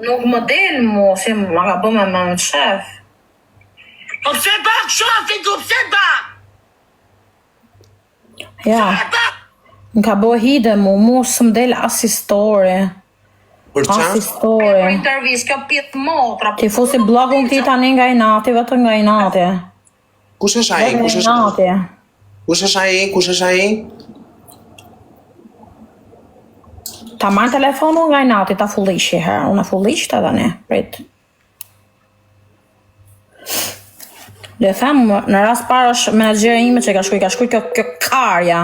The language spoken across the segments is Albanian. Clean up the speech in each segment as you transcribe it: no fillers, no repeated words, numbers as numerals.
Nuk më del mu, si ma ka bë me më më shef. Po pse ba kështu ti pse ba? Ja. Më ka bë hide mu, mu s'më del as si story. Për As qa? si story. Për intervistë, kjo pjet motra. Ti fusi bllokun këtij tani nga inati, vetëm nga inati. Kush është ai? Vetëm Kush është? inati. Kush është ai? Kush është ai? Ta marr telefonun nga inati, ta fullish një herë. Unë e fullish ta tani, prit. Le them, në rast parë është menaxheri ime që ka shkruar, ka shkruar kjo kjo karja.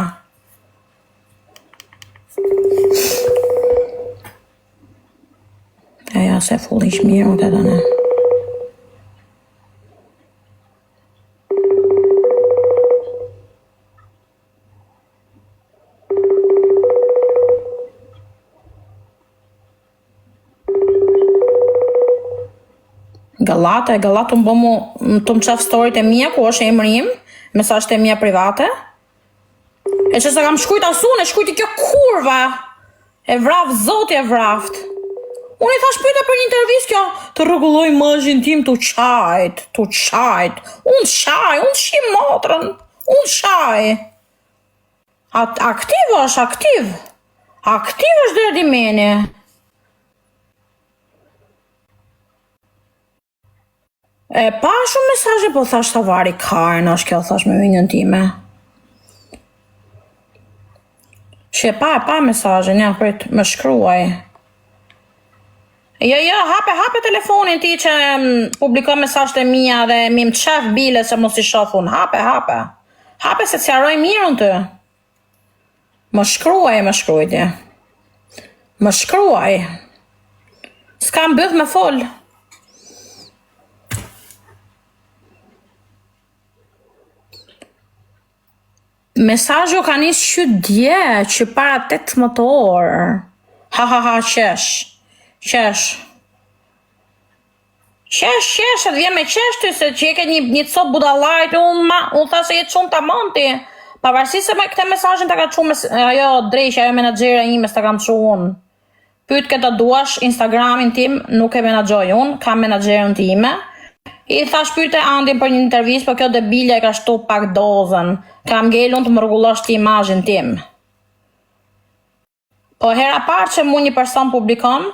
Ja, ja, se fullish mirë unë të tani. Gallate, gallatë më bë mu të më qaf storyt e mia, ku është emri im, mesazhet e mia private. E që s'e kam shkrujt as unë, e shkrujti kjo kurva. E vraft, zoti e vraft. Unë i thash pyete për një intervistë kjo, të rregulloj imazhin tim të qajt, të qajt. Unë qaj, unë shi motrën, unë qaj. Aktiv është, aktiv. Aktiv është deri dimeni. E pa shumë mesazhe, po thash ta vari karën, është kjo, thash me minjën time. Që e pa, e pa mesazhin, ja, prit, më shkruaj. Jo, jo, hape, hape telefonin ti që mm, publikon mesazhet e mia dhe mi më qef bile se mos i shoh unë. Hape, hape. Hape se të sqaroj mirë unë ty. Më shkruaj, më shkruaj ti. Më shkruaj. S'kam byth me fol. Mesazhi u ka nis që dje, që para 18 orë. Ha ha ha, qesh. Qesh. Qesh, qesh, të vjen me qesh ty, se që e ke një, një copë budallajt, unë ma, unë tha se je çun tamam ti. Pavarësisht se me këtë mesazhin ta ka çu mes, ajo dreqja, ajo menaxhera ime s'ta kam çu unë. Pyet kë të duash, Instagramin tim nuk e menaxhoj unë, kam menaxherën time. I thash pyete Andin për një intervistë, po kjo debilja e ka shtu pak dozën. Kam ngelun të më rregullosh ti imazhin tim. Po hera parë që mu një person publikon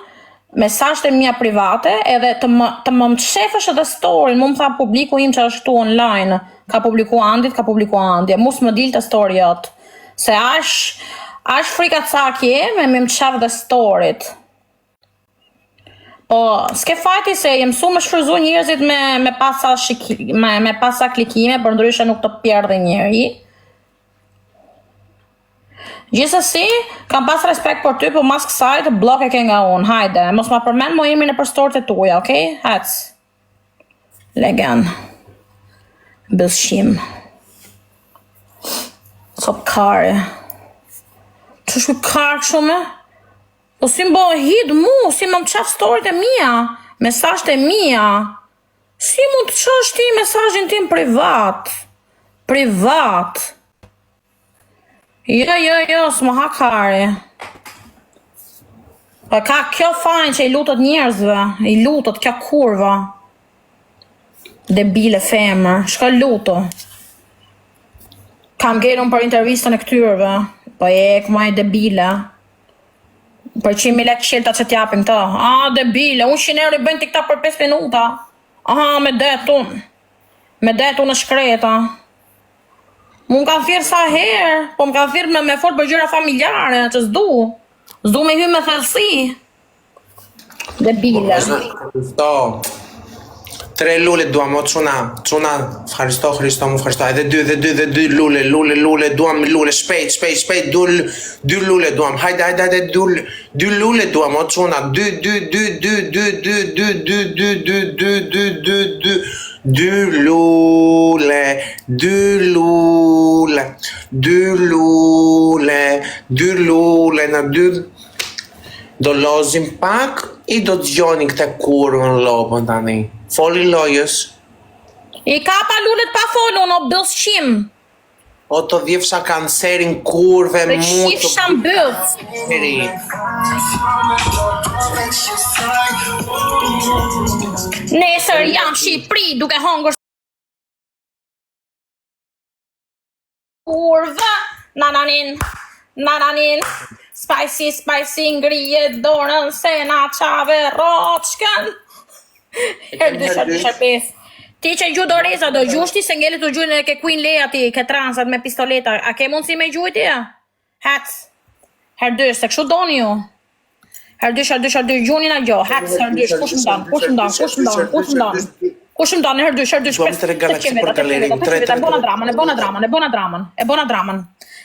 mesazhet e mia private edhe të më të më mshefësh edhe storyn, mu më tha publiku im që është këtu online, ka publiku Andit, ka publiku Andi, mu s'më dilte story jot. Se aq aq frikacak je me më mshef dhe storyt. Po, s'ke fajti se je mësu me shfryzu njerëzit me, me pasa, shik, me, me pasa klikime, për ndryshe nuk të pjerdhi njeri. Gjithsesi, kam pas respekt për ty, po mas kësaj të bllok e ke nga unë. Hajde, mos ma përmend mo emrin nëpër storyt e tuja, okej? Hec. Legen. Bëzshim. Cop kare. Që shku karë kështu me? Po si më bo hid mu, si më më qaf storyt e mia, mesazhet e mia. Si mund të çosh ti mesazhin tim privat? Privat. Jo, jo, jo, s'më ha kari. Po ka kjo fajin që i lutet njerëzve, i lutet kjo kurva. Debile femër, shko lutu. Kam ngelun për intervistën e këtyrve, po e këma e debile. Për 100.000 lekë qelta që t'japin këto. A, debile, unë 100 euro i bëjnë TikTok për 5 minuta. Aha, me det unë. Me det unë e shkreta. Mu më kanë thirrë sa herë, po më kanë thirrë me, me fol për gjëra familjare, që s'du. S'du me hy me thellësi. Debile. Ευχαριστώ. Tre lule duam, o çuna, çuna, ευχαριστώ, Χριστό μου, ευχαριστώ. Edhe dy, edhe dy, edhe dy lule, lule, lule, duam lule, shpejt, shpejt, shpejt, dy, dy lule duam. Hajde, hajde, hajde, dy, dy lule duam, o çuna, dy, dy, dy, dy, dy, dy, dy, dy, dy, dy, dy, dy, dy, dy, dy lule, dy lule, dy lule, dy lule, na dy Do lozim pak i do të dëgjoni këtë kurvën lopën tani. Foli lojës. I kapa lulet pa folun, o bythqim. O të dhjefsha kancerin kurve Të mu të qifsha në byth. kanceri. Nesër jam Shqipëri duke hongër kurva Nananin, nananin Spicy, spicy, ngrije dorën se na çave rroçkën Herë dy, herë dy, herë pesë. Ti që gju doreza do gjush ti se ngelet u gjujnë ke Queen Lea ti ke transat me pistoleta. A ke mundësi me gjujt ti? Hec. Herë dy, se kështu doni ju. Herë dy, herë dy, herë dy, gjuni na gjo. Hec, herë dy, kush më don, kush më don, kush më don, kush më don. Kush më don, herë dy, herë dy, Duam tre galaksi për galerinë, tre, tre, E bona dramën, e bona dramën, e bona dramën, e bona dramën.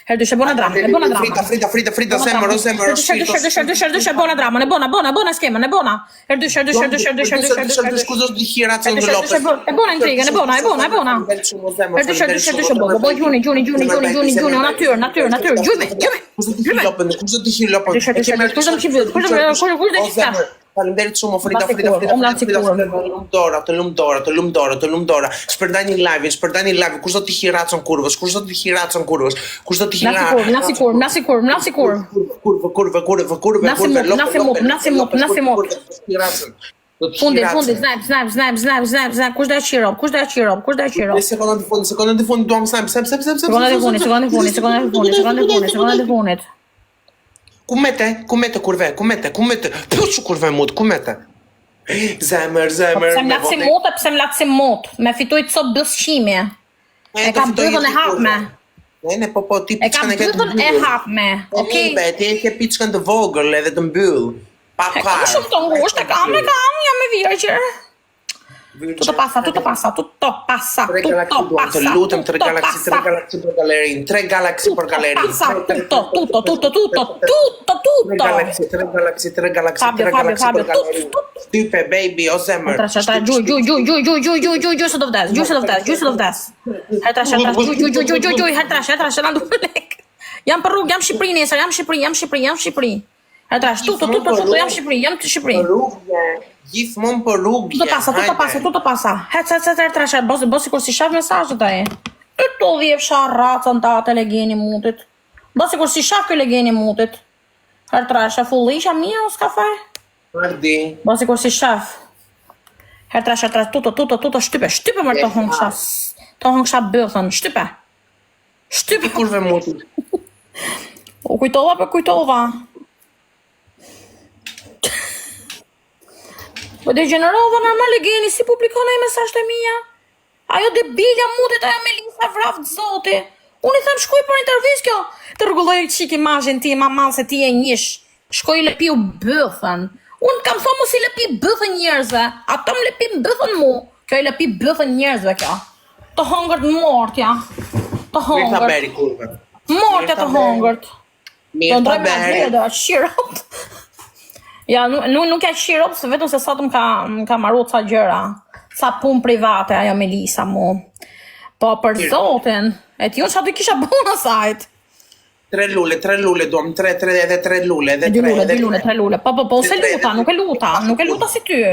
Herë dy, e bona dramën, e bona dramën. Frida, Frida, Frida, Frida, zemër, o zemër, o Herë dy, herë dy, herë dy, herë dy, e bona dramën, e bona, bona, bona skemën, e bona. Herë dy, herë dy, herë dy, herë dy, herë dy, herë dy, herë dy. Kush do të hira Herë dy, herë dy, e bona, e bona intrigën, e bona, e bona, e bona. Herë dy, herë dy, herë dy, e bona, bo, gjuni, gjuni, gjuni, gjuni, gjuni, gjuni, natyrë, natyrë, natyrë, gjumi, gjumi. Kush do të hiri lopën? Kush do të hiri lopën? Herë dy, herë dy, herë dy, kush do të hiri, kush do të kush kush do të hiri? Faleminderit shumë o Frida, Mbasi Frida, kurvë, Frida, unë Frida, si Frida, kurvë. Frida, të lum dora, të lum dora, të lum dora, të lum dora. Shpërndani live-in, shpërndani live-in. Kush do të hiri racën kurvës? Kush do të hiri racën kurvës? Kush do të hiri Na si kurvë, na si kurvë, na si kurvë, na si kurvë. Kurvë, kurvë, kurvë, kurvë, Na si kurvë, mut, na si mut, na si mut, na si mut. Fundi, fundi, snipe, snipe, snipe, snipe, snipe, snipe, kush do e qiro, kush do e qiro, kush do e qiro. Sekondat e fundit, sekondat e fundit duam snipe, snipe, snipe, snipe, snipe. Sekondat e fundit, sekondat e fundit, sekondat e fundit, sekondat e fundit, sekondat e fundit. Ku mete, ku mete kurve, ku mete, ku mete, puçu kurve mut, ku mete. Zemër, zemër. Pse më latë si mut, e pse më latë si mut, me fitoj cop bësqimi. E kam bythën e hapme. Ne, ne, po, po, ti E kam piçkën e ke të bythën e mbyll. hapme, Po, okej? mirë, be, ti e ke piçkën të vogël edhe të mbyll. Pa E kam parë. shumë të ngushtë, e kam, e kam, jam e virgjër. Tutto passa, tutto passa, tutto passa, Tre tutto galaksi duam, passa, të lutem, tre tutto galaksi, tre passa. galaksi për galerinë, tre galaksi për Tutto galerinë. passa, tre, tre, tutto, tre, tutto, tre, tutto, tre, tutto, tre, tre, tutto, Tre tutto. galaksi, tre galaksi, tre galaksi, Fabio, tre Fabio, galaksi Fabio, për galerinë. tutto, tutto. Shtype baby, o zemër. Tra, tra, tra, gjuj, gjuj, gjuj, gjuj, gjuj, gjuj, gjuj, gjuj, gjuj, se do vdes, gjuj se do vdes, gjuj se do vdes. Her trash, her trash, gjuj, gjuj, gjuj, gjuj, gjuj, gjuj, her trash, her trash, na duhen lek. Jam për rrugë, jam Shqipëri nesër, jam Shqipëri, jam Shqipëri, jam Shqipëri. Her trash, tutto, tutto, tutto, jam Shqipëri, jam të Shqipëri. Për rrugë, gjithmonë për rrugë. Tutto passa, tutto passa, tutto passa. Hec, hec, hec, her trash, her, bos, bos sikur si shaf mesazhet ai. Tutto dhjefsha racën ta atë legeni mutit. Bos sikur si shaf ky legeni mutit. Her trash, e fullisha mia o s'ka faj. Ardi. Bo sikur si shaf. Her trash, her trash, tutto, tutto, tutto, shtype, shtype mërë të hëngsha. Të hëngsha bythën, shtype. Shtype. Kurve mutit. U kujtova për kujtova. Po degjenerova normal legeni, si publikon ai mesazhet e mia? Ajo debilja mutit ajo Melisa vraft zoti. Unë i them shkoj për intervistë kjo. Të rregulloj çik imazhin tim, aman se ti je njësh. Shkoj i lëpiu bythën. Unë kam thonë mos i lëpi bythën njerëzve. Ato më lëpin bythën mu. Kjo i lëpi bythën njerëzve kjo. Të hongërt mortja. Të Mirë ta hongërt. beri kurve. Mortja të hongërt. Do Mirë ta ndroj me beri. atë do qirop. Ja, nuk nuk nuk ja qirop se vetëm se sot më ka më ka marru ca gjëra, ca punë private ajo Melisa mu. Po për zotin, e ti unë çfarë do kisha bën asajt? Tre lule, tre lule duam, tre, tre, edhe tre lule, edhe Dy tre, lule, edhe dy lule, tre. tre lule. Po po po, se Tre, luta, edhe nuk e luta, nuk e luta si ty.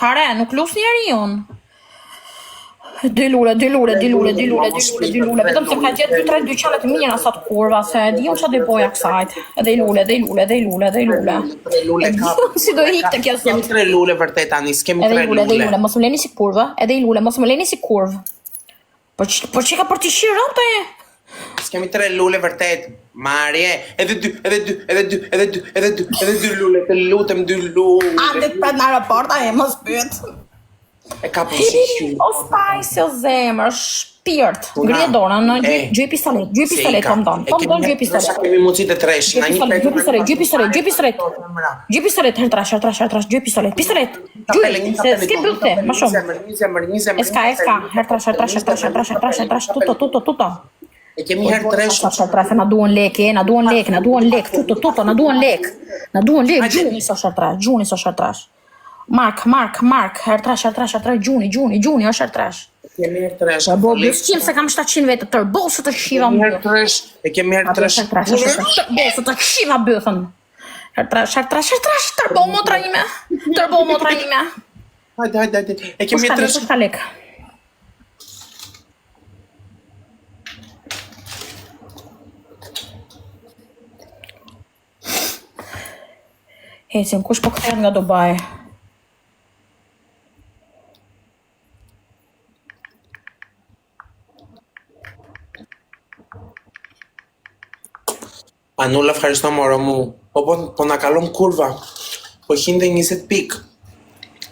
Hare, nuk lus njeri unë. Dy lule, dy lule, dy lule, dy lule, dy lule, dy lule. Vetëm se më ka gjetë dy tre dyqane të mira sot kurva, se e di unë çfarë do i boja kësajt. Edhe i lule, edhe i lule, edhe i lule, edhe i lule. Tre lule E di ka. unë si do ikte kjo Kemi sot. tre lule vërtet tani, s'kemi Edhe tre i lule, edhe i lule. lule, mos më leni si kurvë, edhe i lule, mos më leni si kurvë. Po që, po që ka për t'i shirë të e? S'kemi tre lule vërtet. Marje, edhe dy, edhe dy, edhe dy, edhe dy, edhe dy, edhe dy lule, të lutem dy lule. Ande të pret në aeroport, a e mos pyet. E ka për si O spice, o zemër, shpirt. Ngrije dorën, në E, gjuj pistolet, gjuj Se i pistolet, ka. po më don. E Po më kemi don një gjuj pistolet. Sa kemi mundësi të tresh, Gjuj na një pistolet, gjuj pistolet, gjuj pistolet, gjuj pistolet. Gjuj pistolet, her trash, her trash, her trash, gjuj pistolet, pistolet. Gjuj, se s'ke bythë, më shumë. Zemër, një zemër, një zemër. E s'ka, e s'ka, her trash, her trash, her trash, her trash, her trash, her trash, tuto, tuto, tuto. E kemi her tresh. Sa sa trash, na duan lek, e, na duan lek, na duan lek, tuto, tuto, na duan lek. Na duan lek, gjuni sa sa trash, gjuni sa sa trash. Mark, Mark, Mark, her trash, her trash, her trash, gjuni, gjuni, gjuni, është her trash. E kemi her tresh. Bo, bësqim se kam 700 vetë tërë, bo se të shiva Kemi më. her tresh. E kemi her tresh. Her trash, her trash, bo se të shiva bythën. Her trash, her trash, her trash, tërbo motra ime, tërbo motra ime. Hajde, hajde, hajde. E Kush kemi ka her lek, tresh. kush ka lek? Ecim, kush po kthehet nga Dubai? Anula ευχαριστώ μωρό μου. Po, po, po na kalon kurva. Po 120 pikë.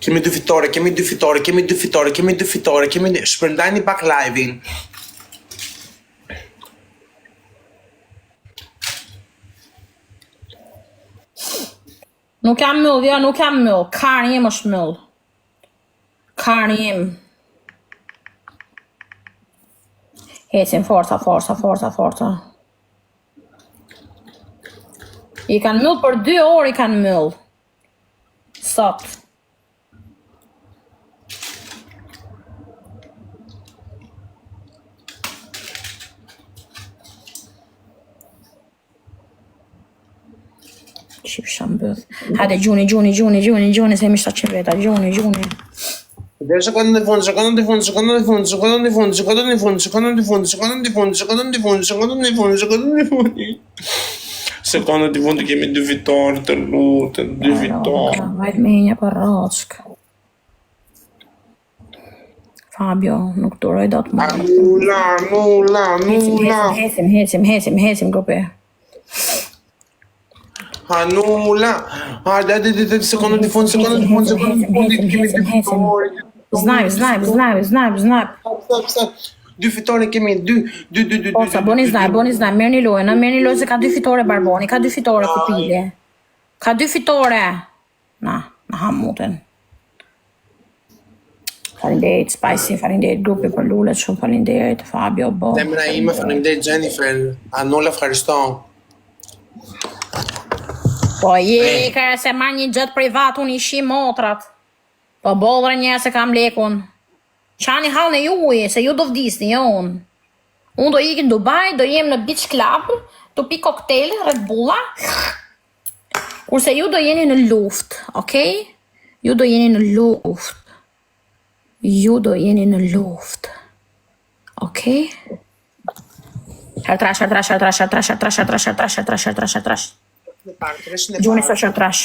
Kemi dy fitore, kemi dy fitore, kemi dy fitore, kemi dy fitore, kemi dy... Shpërndajni pak live-in. Nuk jam myll, jo, nuk jam myll. Kari im është myll. Kari im. Ecim, forca, forca, forca, forca. I kanë myll për dy orë i kanë myll. Sot. Qifsha mbyll. Hajde gjuni, gjuni, gjuni, gjuni, gjuni, se jemi 700 veta, gjuni, gjuni. Dhe sekondën e fund, sekondën e fund, sekondën e fund, sekondën e fund, sekondën e fund, sekondën e fund, sekondën e fund, sekondën e fund, sekondën e fund, sekondën e fund. Sekondën e fund kemi dy fitore të lutem, dy fitore. Vajt me një për roçk. Fabio, nuk duroj dot më. Anula, anula, anula. Hecim, hecim, hecim, hecim, grupi. Anula. Hajde, hajde, hajde, hajde, sekondën e fund, sekondën e fund, sekondën e fundit kemi dy fitore. Znajp, znajp, znajp, znajp, znajp. Stop, stop, Dy fitore kemi, dy, dy, dy, dy, dy. Forca, boni znajp, boni znajp, merrni lojën, merrni lojën se ka dy fitore Barboni, ka dy fitore Kupili. Ka dy fitore. Na, na ha mutin. Faleminderit Spicy, faleminderit grupi për lulet, shumë faleminderit Fabio Bo. Zemra ime, faleminderit Jennifer. Anula, ευχαριστώ. Po je, ka se marr një jet privat unë i shi motrat. Po bollre njerë se kam lekun. Qani hallin e juj, se ju do vdisni, jo unë. Unë do ikin në Dubai, do jem në beach club, të pi koktejl, Red Bulla. Kurse ju do jeni në luftë, okej? Ju do jeni në luftë. Ju do jeni në luftë. Okej? Hertrash, hertrash, hertrash, hertrash, hertrash, hertrash, hertrash, hertrash, hertrash, hertrash. Gjuni së hertrash.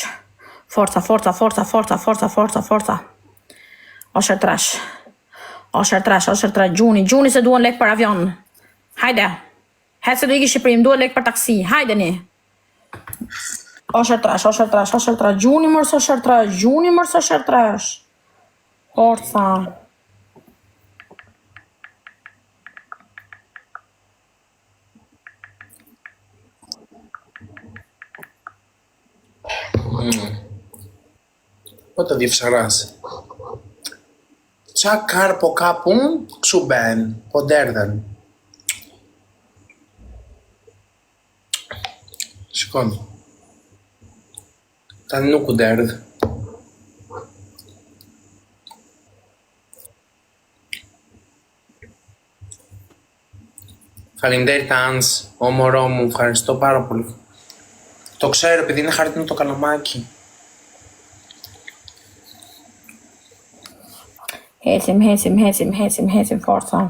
Forca, forca, forca, forca, forca, forca, forca. O hertrash. O hertrash, o hertrash, gjuni, gjuni se duan lek për avion. Hajde. Hajde se do iki Shqipëri, më duhet lek për taksi. Hajde një. O hertrash, o hertrash, o hertrash, gjuni mërë së hertrash, gjuni mërë së hertrash. Forca. Po të difsharas. Qa kar po ka punë, këshu ben, po derdhen. Shikoni. Tani nuk u derdh. Faleminderit Ans, ο μωρό μου, ευχαριστώ πάρα πολύ. Το ξέρω, επειδή είναι χάρτινο το καλαμάκι. Hecim, hecim, hecim, hecim, hecim, forca.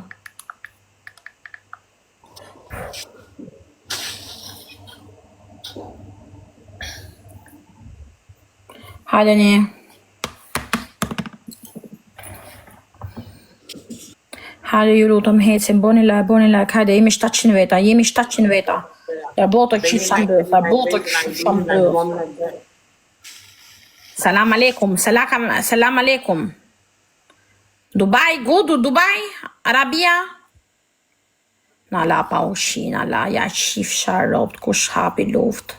Hajde një. Hajde ju lutem, hecim, boni like, boni like, hajde, jemi 700 veta, jemi 700 veta. Ja boto qifsha mbyll, ja boto qifsha mbyll. Salam aleikum, salam, salam aleikum. Dubai, good, Dubai, Arabia. Na la pa ushi, na la, ja qifsha robt, kush hapi luft.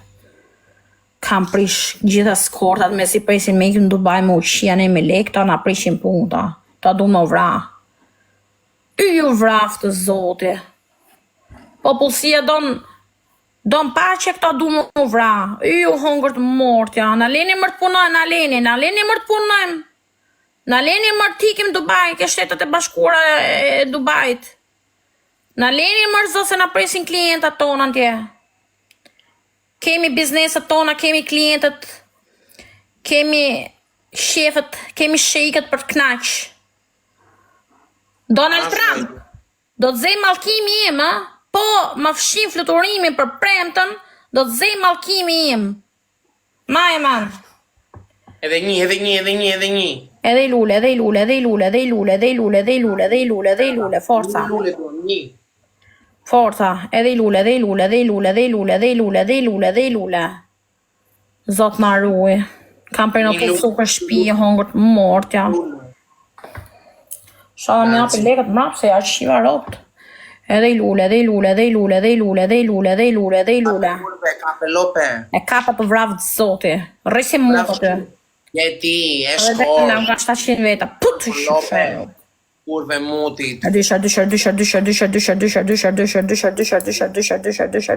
Kam prish gjitha skortat me si presin me ikë në Dubai me uqia ne me lek, ta na prishin punë, ta. Ta du me vra. Y ju vraftë zoti. Popullsia don don paqe këta du me u vra. Y ju hongërt mortja. Na leni mërë të punojmë, na leni, na leni mërë të punojmë. Na leni mërë të ikim Dubai, ke shtetet e bashkuara e Dubait. Na leni mërë zot se na presin klientat tona atje. Kemi bizneset tona, kemi klientët, kemi shefët, kemi shejkët për të knaq. Donald Trump, do të zej mallkimi im, ë? Po, më fshin fluturimin për premtën, do të zej mallkimi im. Maj man. Edhe një, edhe një, edhe një, edhe një. Edhe i lule, edhe i lule, edhe i lule, edhe i lule, edhe i lule, edhe i lule, edhe i lule, edhe i lule, forca. Një lule duam, një. Forca, edhe i lule, edhe i lule, edhe i lule, edhe i lule, edhe i lule, edhe i lule, edhe i lule. Zot na ruaj. Kam prenotu Një lule. super shtëpi, hongër të mortja. Shala më japi lekët mrapë se ja qiva robt. Edhe i lule, edhe i lule, edhe i lule, edhe i lule, edhe i lule, edhe i lule, edhe i lule. Kurve, kape lope. E kapa të vravë zoti. Rrisi mut aty. Je ti, e Edhe shkor. nga nga 700 veta. Put Lope. Kurve mutit. Dysha, dysha, dysha, dysha, dysha, dysha, dysha, dysha, dysha, dysha, dysha, dysha, dysha, dysha, dysha, dysha.